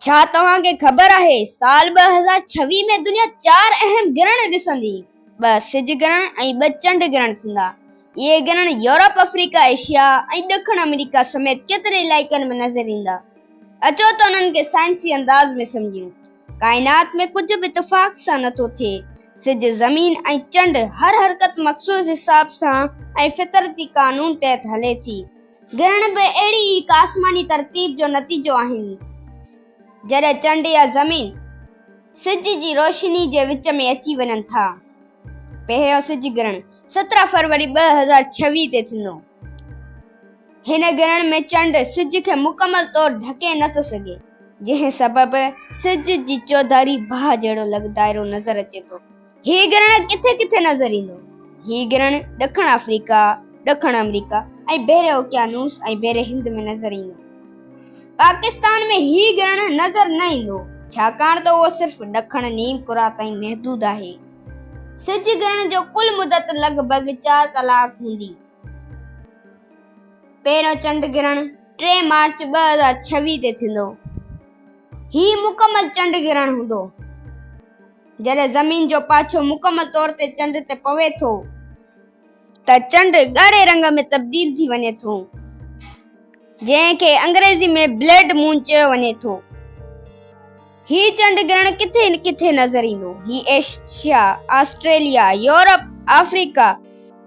ڇا توهان کي خبر آهي سال 2026 ۾ دنيا چار اهم گرهڻ ڏسندي؟ ٻه سج گرهڻ ۽ ٻه چنڊ گرهڻ ٿيندا. اهي گرهڻ يورپ، آفريڪا، ايشيا ۽ ڏکڻ آمريڪا سميت ڪيترن علائقن ۾ نظر ايندا. اچو ته انهن کي سائنسي انداز ۾ سمجهون. ڪائنات ۾ ڪجهه به اتفاق سان نٿو ٿئي. سج، زمين ۽ چنڊ هر حرڪت مخصوص حساب سان ۽ فطرتي قانون تحت هلي ٿي. گرهڻ به اهڙي ئي هڪ آسماني ترتيب جو نتيجو آهن. جڏهن چنڊ يا زمين سج جي روشني جي وچ ۾ اچي وڃن ٿا. پهريون سج گرهڻ 17 فروري 2026 تي ٿيندو. هن گرهڻ ۾ چنڊ سج کي مڪمل طور ڍڪي نه ٿو سگهي، جنهن سبب سج جي چوڌاري باهه جهڙو لڳ دائرو نظر اچي ٿو. هي گرهڻ ڪٿي ڪٿي نظر ايندو؟ هي گرهڻ ڏکڻ آفريڪا، ڏکڻ آمريڪا ۽ بحر اوقيانوس ۽ بحر هند ۾ نظر ايندو. پاڪستان ۾ هي گرهڻ نظر نه ايندو، ڇاڪاڻ ته اهو صرف ڏکڻ نيم ڪره تائين محدود آهي. سج گرهڻ جو ڪل مدت لڳ ڀڳ چار ڪلاڪ هوندي. پهريون چنڊ گرهڻ 3 مارچ 2026 تي ٿيندو. هي مڪمل چنڊ گرهڻ هوندو. جڏهن زمين جو پاڇو مڪمل طور تي چنڊ تي پوي ٿو ته چنڊ ڳاڙهي رنگ ۾ تبديل ٿي وڃي ٿو، جنهن کي انگريزي ۾ بلڊ مون چيو وڃي ٿو. هي چنڊ گرهڻ ڪٿي ڪٿي نظر ايندو؟ هي ايشيا، آسٽريليا، يورپ، آفريڪا،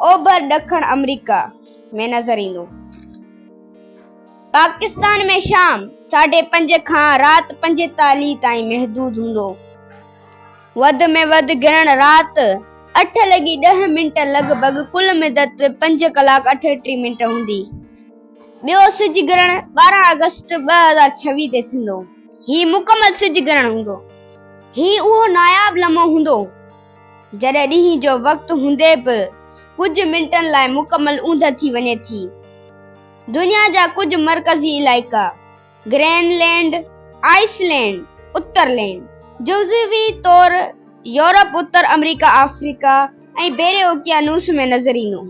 اوڀر ڏکڻ آمريڪا ۾ نظر ايندو. پاڪستان ۾ شام ساڍي پنج کان رات 45 تائين محدود هوندو. وڌ ۾ وڌ گرهڻ رات اٺ لڳي ڏهه منٽ لڳ ڀڳ ڪل مدت پنج ڪلاڪ 38 منٽ هوندي. ٻيو سج گرهڻ 12 آگسٽ 2026 تي ٿيندو. هي مڪمل سج گرهڻ هوندو. هي اهو ناياب لمحو هوندو جڏهن ڏينهن جو وقت هوندي به ڪجهه منٽن لاء مڪمل اوندهه ٿي وڃي ٿي. دنيا جا ڪجهه مرڪزي علائقا، green land, ice land, Uttar land, جزوي طور يورپ، اتر آمريڪا، آفريڪا ۽ بحر اوقيانوس ۾ نظر ايندو.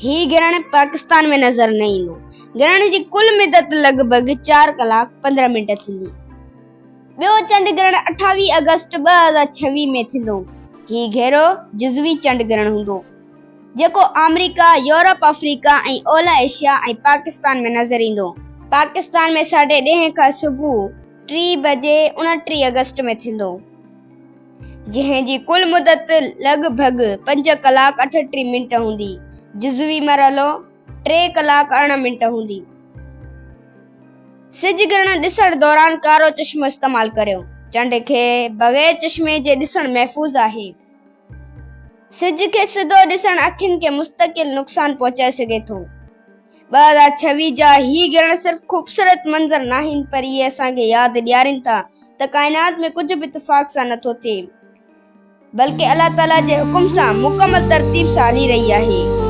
هي گرهڻ پاڪستان ۾ نظر نه ايندو. گرهڻ جي ڪل مدت لڳ ڀڳ چار ڪلاڪ 15 منٽ ٿيندي. ٻيو چنڊ گرهڻ 28 آگسٽ 2026 ۾ ٿيندو. هي گهرو جزوي چنڊ گرهڻ هوندو. جيڪو آمريڪا، يورپ، آفريڪا ۽ اولهه ايشيا ۽ پاڪستان ۾ نظر ايندو. پاڪستان ۾ ساڍي ڏهين کان صبح ٽي بجي 29 آگسٽ ۾ ٿيندو، جنهن جي ڪل مدت لڳ ڀڳ پنج ڪلاڪ 38 منٽ هوندي. جزوي مرحلو ٽي ڪلاڪ 18 منٽ هوندي. سج گرهڻ ڏسڻ دوران ڪارو چشمو استعمال ڪريو. چنڊ کي بغير چشمي جي ڏسڻ محفوظ آهي. سج کي سڌو ڏسڻ اکين کي مستقل نقصان پهچائي سگهي ٿو. 2026 جا هي گرهڻ صرف خوبصورت منظر ناهن پر اهي اسان کي ياد ڏيارين ٿا ته ڪائنات ۾ ڪجهه به اتفاق سان نٿو ٿئي بلڪه الله تعاليٰ جي حڪم سان مڪمل ترتيب سان هلي رهي آهي.